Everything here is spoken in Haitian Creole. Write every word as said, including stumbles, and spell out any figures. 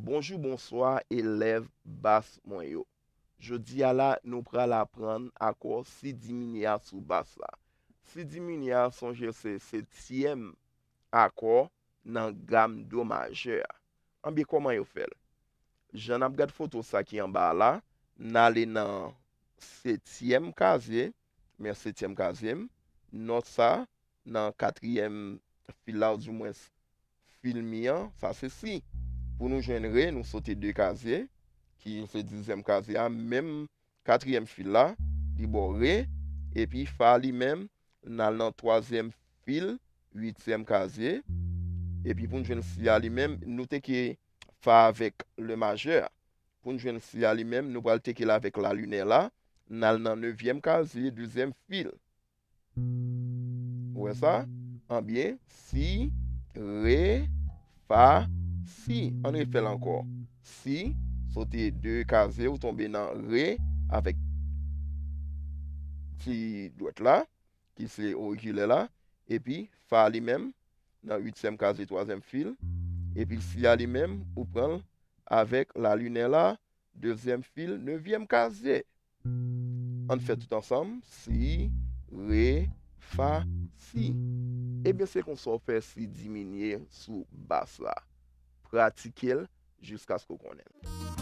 Bonjou, bonswa, elèv bas mwen yo. Jodi a la, nou pral aprann akò si diminye a sou bas la. Si diminye a, sonje se setyèm akò nan gam do majè a. Anben, kòman yo fè l? Jan n ap gad foto sa ki anba a la, n ale nan setyèm kazye, men setyèm kazye m, nòt sa nan katriyèm fil la, oudimwens fil mi an, sa se si. Pou nou jwenn re, nou sote de kazye, ki se dizyèm kazye a, menm katriyèm fil la, li ba w re, epi fa li menm, n al nan twazyèm fil, uityèm kazye, epi pou n jwenn si a li menm, nou teke fa avèk le majè a. Pou n jwenn si a li menm, nou pral teke l avèk la minè la, n al nan nevyèm kazye, dezyèm fil. Ou wè sa? Anben, si, re, fa, si. Ann refè l ankò. Si, sote de kazye, ou tonbe nan re avèk ti dwèt la, ki se orikilè la, epi fa li menm nan uityèm kazye, twazyèm fil, epi si a li menm, ou pran l avèk la minè la, dezyèm fil, nevyèm kazye. Ann fè tout ansanm, si, re, fa, si. Ebyen, se konsa w fè si diminye sou bas la. Pratike l jiskaske w konnen l.